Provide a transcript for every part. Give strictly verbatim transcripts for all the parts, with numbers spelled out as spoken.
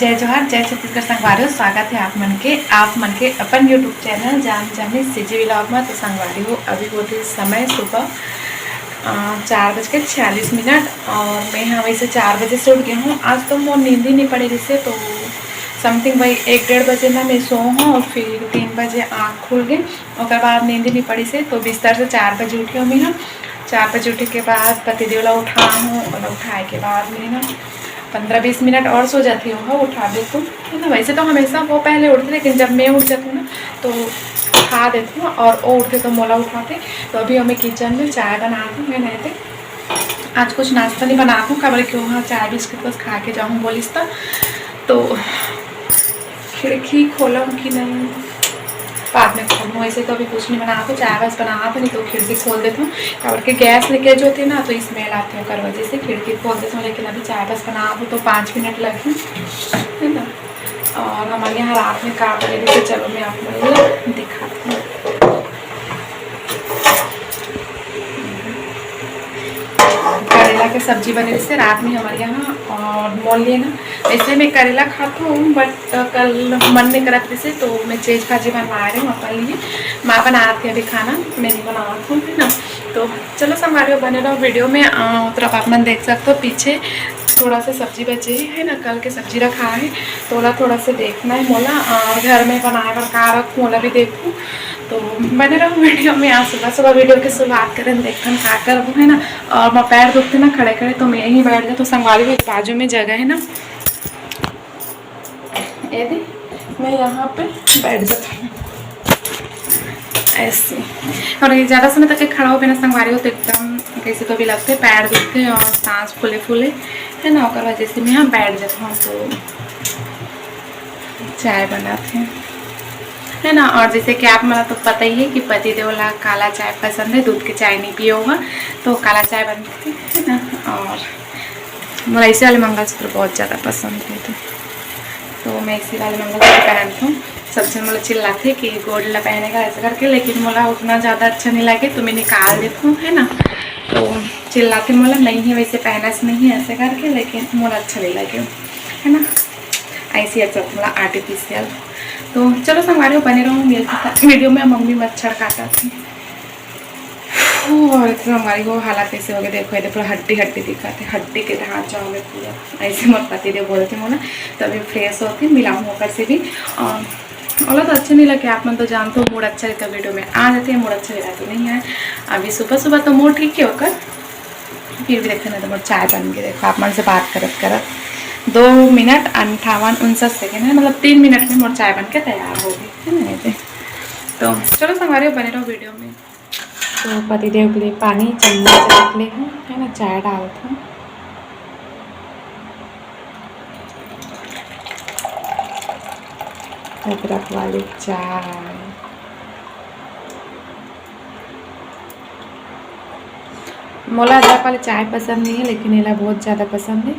जय जोहार, जय छत्तीसगढ़ संगवारी हो। स्वागत है आप मन के, आप मन के अपन YouTube चैनल जान जानी सीजी व्लॉग में। तो संगवारी हो, अभी होत हे समय सुबह, अ, चार बज के छियालीस मिनट और मैं, हाँ, वैसे चार बजे से उठ गई हूँ। आज तो मोर नींद ही नहीं पड़े, जैसे तो समथिंग भाई एक डेढ़ बजे ना मैं सो हूँ और फिर तीन बजे आँख खुल गई। ओकर बाद नींद नहीं पड़ी से, तो बिस्तर से चार बजे उठी हूँ मैं। हाँ, चार बजे उठे के बाद पतिदेव ला उठा हूँ, ओला उठाए के बाद मैं ना पंद्रह बीस मिनट और सो जाती हूँ, उठा देती हूँ, है ना। वैसे तो हमेशा वो पहले उठते, लेकिन जब मैं उठ जाती हूँ ना, तो उठा देती हूँ और वो उठते तो मोला उठाते। तो अभी हमें किचन में चाय बना दूँ, है ना। आज कुछ नाश्ता नहीं बनाती हूँ, काबर कि वहाँ चाय बिस्किट बस खा के जाऊँ बोलिस त। तो खिड़की खोलूँ कि नहीं, बाद में खोलूँ। वैसे तो अभी कुछ नहीं बनाती हूँ, चाय बस बनाती हूँ, नहीं तो खिड़की खोल देती हूँ। काबर कि गैस लीकेज होती है ना, तो स्मेल आती है, ओकर वजह से खिड़की खोल देती हूँ। लेकिन अभी चाय बस बनाती हूँ तो पाँच मिनट लगे, है ना। और हमारे यहाँ रात में का बने, तो चलो मैं आप लोगों को दिखाती हूँ। करेला के सब्जी बने रहिसे रात में हमारे यहाँ, और मोर लिए ना, वैसे मैं करेला खाती हूँ, but कल मन नहीं करत रहिसे, तो मैं चेज भाजी बनवा रही हूँ अपन लिए। माँ बनाती है अभी खाना, मैं नहीं बनाती हूँ, है ना। तो चलो संगवारी हो, बने रहो वीडियो में। अ, उतरा आप मन देख सकते हो पीछे थोड़ा सा सब्जी बचे है ना, कल के सब्जी रखा है, तो ओला थोड़ा सा देखना है मोला, और घर में बनाए बर का रखूँ ओला भी देखूँ। तो बने रहो वीडियो में। आज सुबह सुबह वीडियो की शुरुआत करें, देखन का करबो, है ना। और मैं पैर दुखते ना खड़े खड़े, तो मैं यहीं बैठ जाती हूँ। संगवारी हो, बाजू में जगह है ना, ये दे, मैं यहाँ पे बैठ जाती हूँ ऐसे। और ये ज़्यादा समय तक के खड़ा हो बिना संगवारी हो तो एकदम कैसे तो भी लगते, पैर दुखते और सांस फूले फूले, है ना, ओकर वजह से मैं यहाँ बैठ जाती हूँ। तो चाय बनाते हैं, है ना। और जैसे कि आप मन ला तो पता ही है कि पति देव ला काला चाय पसंद है, दूध के चाय नहीं पिए होगा, तो काला चाय बनते है ना। और मोला ऐसे वाले मंगलसूत्र बहुत ज़्यादा पसंद है, तो, तो मैं ऐसे वाले मंगलसूत्र पहनती हूँ। सब झन मोला चिल्लाथे कि गोल्ड ला पहनेगा ऐसे करके, लेकिन मोला उतना ज़्यादा अच्छा नहीं लगे, तो मैं निकाल देती हूँ, है ना। तो चिल्लाथे मोला, नहीं है वैसे, पहना से नहीं है ऐसे करके, लेकिन मोला अच्छा नहीं लगे, है ना। ऐसे अच्छा मोला आर्टिफिशियल। तो चलो संगवारी हो, बने रहो मेरे साथ वीडियो में। मम्मी मच्छर काटत हे। और इतना संगवारी हो, हालत कैसे हो गया, देखो, ये देखो, पूरा हड्डी हड्डी दिखत हे, हड्डी के ढांचा हो गया पूरा। ऐसे मोर पति देव बोलते हो ना, तो अभी फ्रेश होके मिलाऊँ ओकर से भी। और ओला तो अच्छा नहीं लगे, आप मन तो जानते हो, मूड अच्छा रहता वीडियो में आ जाते हैं, मूड अच्छा रहता तो नहीं है। अभी सुबह सुबह तो मूड ठीक ही होकर, फिर भी देखते ना, तो मोर चाय बन गई। देखो, आप मन से बात करत करत दो मिनट अंठावन उनसठ सेकेंड है, मतलब तीन मिनट में मोर चाय बन के तैयार हो गई, है ना। ऐसे तो चलो संगवारी हो, बने रहो वीडियो में। तो पतिदेव के लिए पानी चम्मच रख ले हूँ, है ना, चाय डालत हूँ। अदरक वाली चाय। मोला अदरक वाली चाय पसंद नहीं है, लेकिन एला बहुत ज़्यादा पसंद है।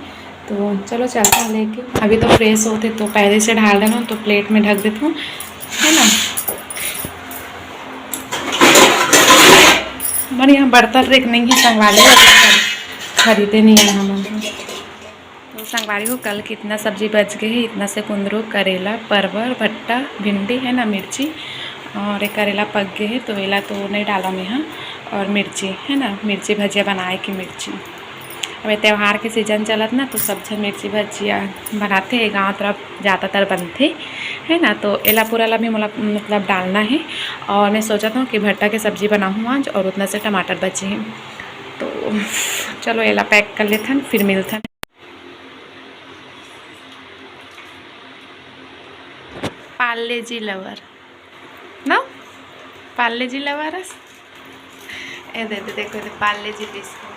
तो चलो चलते हैं लेके। अभी तो फ्रेश होते तो पहले से डाल देना, तो प्लेट में ढक देती हूँ, है ना। हमारे यहाँ बर्तन रेक नहीं है, संगवारी हो, खरीदे नहीं है हम। तो संगवारी हो, कल कितना सब्जी बच गए है, इतना से कुंदरू, करेला, परवर, भट्टा, भिंडी है ना, मिर्ची, और एक करेला पक गए है, तो एला तो नहीं डाला मैं, हाँ, और मिर्ची है ना, मिर्ची भजिया बनाए की मिर्ची। अब ये त्योहार के सीजन चलत ना, तो सब झन मिर्ची भजिया बनाते हैं, गाँव तरफ ज़्यादातर बनते, है ना। तो एला पूरा ला भी मोला, मतलब, डालना है। और मैं सोचत हूँ कि भट्टा के सब्जी बनाऊँ आज, और उतना से टमाटर बचे हैं। तो चलो, एला पैक कर लेथन, फिर मिलथन। पार्ले जी लवर ना, पार्ले जी लवर। ए दे, दे, देखो, दे पार्ले जी बिस्कुट।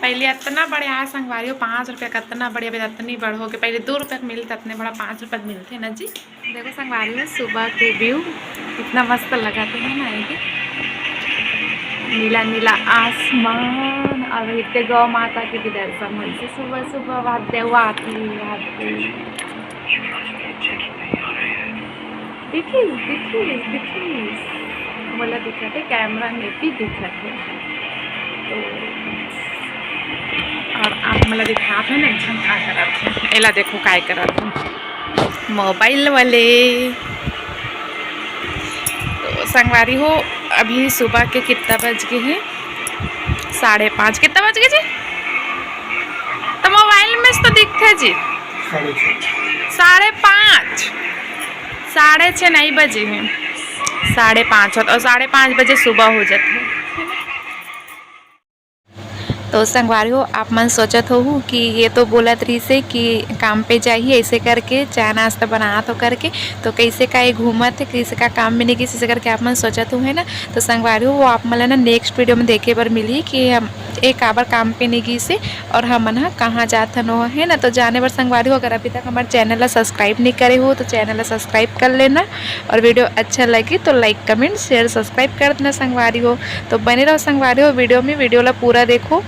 पहले इतना बड़े आए संगवारी हो, पाँच रुपया का इतना बड़े, अभी इतनी बड़ हो गए। पहले दो रुपया का मिलता, इतने बड़ा पाँच रुपया का मिलते ना जी। देखो संगवारी हो, सुबह के व्यू कितना मस्त लगा थे, है ना। ये नीला नीला आसमान, और इतने गौ माता के भी दर्शन हुई से सुबह सुबह। वाह देवा आती, वाह देवा। देखिस, देखिस, देखिस। मोला दिखत हे, कैमरा में भी दिखत हे। तो और आप मन ला दिखात हन एक झन का करत हे। एला देखो काय करत हे मोबाइल वाले। तो संगवारी हो, अभी सुबह के कितना बज गे हे? साढ़े पाँच। कितना बज गे जी? तो मोबाइल में तो दिखथे जी। साढ़े छः। साढ़े पाँच। साढ़े छः नहीं बजे हे, साढ़े पाँच होत, और साढ़े पाँच बजे सुबह हो जाथे। तो संगवारी हो, आप मन सोचत होहू कि ये तो बोलत रहिसे कि काम पे जाही, ऐसे करके चाय नाश्ता बनात हो करके, तो कैसे का ये घूमत हे, कैसे का काम में नहीं गिस, ऐसे करके आप मन सोचत हो, है ना। तो संगवारी हो, वो आप मन ला ना नेक्स्ट वीडियो में देखे बर मिलही कि हम, ए काबर काम पे नहीं गिस हे और हमन ह कहाँ जात हन, वो, है ना। तो जाने बर संगवारी हो, अगर अभी तक हमारे चैनल ला सब्सक्राइब नहीं करे हो तो चैनल ला सब्सक्राइब कर लेना, और वीडियो अच्छा लगी तो लाइक, कमेंट, शेयर, सब्सक्राइब कर देना संगवारी हो। तो बने रहो संगवारी हो वीडियो में, वीडियो ला पूरा देखो।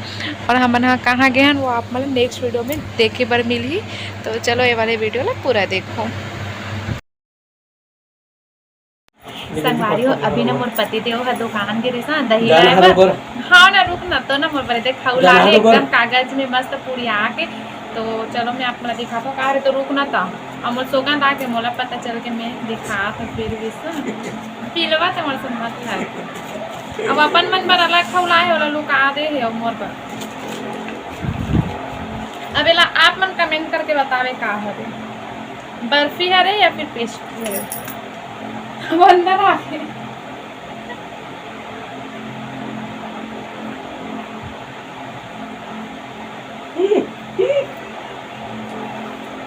और हमन ह कहाँ गए हन, वो आप मन नेक्स्ट वीडियो में देखे बर मिलही। तो चलो, ये वाले वीडियो ला पूरा देखो। संगवारी हो, अभी ना मोर पति देव ह दुकान गे रिहिस ना, दही लाए बर। हाँ ना, रुक ना, तो ना मोर बर देख, खाऊ लागे एकदम कागज में मस्त पुड़िया के। तो चलो, मैं आप मन ला दिखात हूँ। का रे, तो रुक ना, ता अब मोर सोगंद आके मोला पता चल के मैं दिखात हूँ फिर भी से। पिलवा ते मोर से मत लाए। अब अपन मन बर अलग खाऊ लाए हे, ओला लुका दे हे, अब मोर बर। अब एला आप मन कमेंट करके बतावे का हरे, बर्फी हरे या फिर पेस्ट्री हरे। अब अंदर आके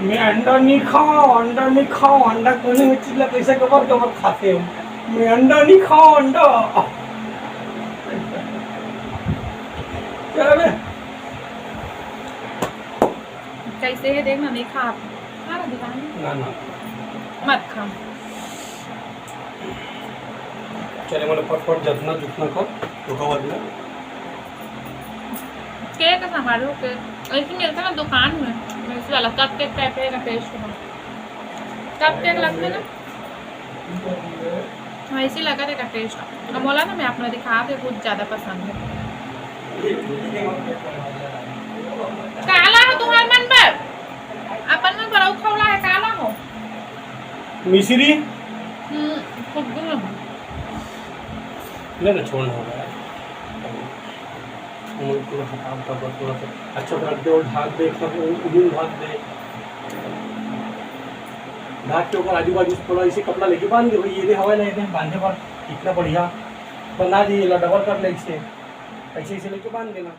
मैं अंडा नहीं खाओ, अंडा नहीं खाओ, अंडा कोने में चिल्ला कैसे कबर कबर खाते हो। मैं अंडा नहीं खाओ, अंडा। क्या बे? कैसे है देखना, नहीं खा। खा ना, दिखाने। ना, ना। मत खा। चले, मतलब, फटफट जतना जुतना कर, तो कवर में। केक संभालो, केक ऐसे मिलता ना दुकान में, वैसे वाला कप केक टाइप रहेगा, टेस्ट में कप केक लगता है ना, वैसे लगा रहेगा टेस्ट। अब मोला ना, मैं अपना दिखा के कुछ ज़्यादा पसंद है। काला हो तुम्हार मन पर, अपन मन पर अउ खौला है, काला हो। मिश्री? हम्म, खूब गुण है। ले ना, छोड़ना होगा यार। मुंह पूरा हटा, हटा, बस थोड़ा सा अच्छा से रख दे और ढाक दे, एक साथ उंगली ढाक दे। ढाक के ओकर आजू बाजू से थोड़ा इसे कपड़ा लेके बांध दे भाई, ये दे हवा नहीं दे, बांधे पर इतना बढ़िया बना दिए ला, डबल कर ले इसे, ऐसे इसे लेके बांध देना।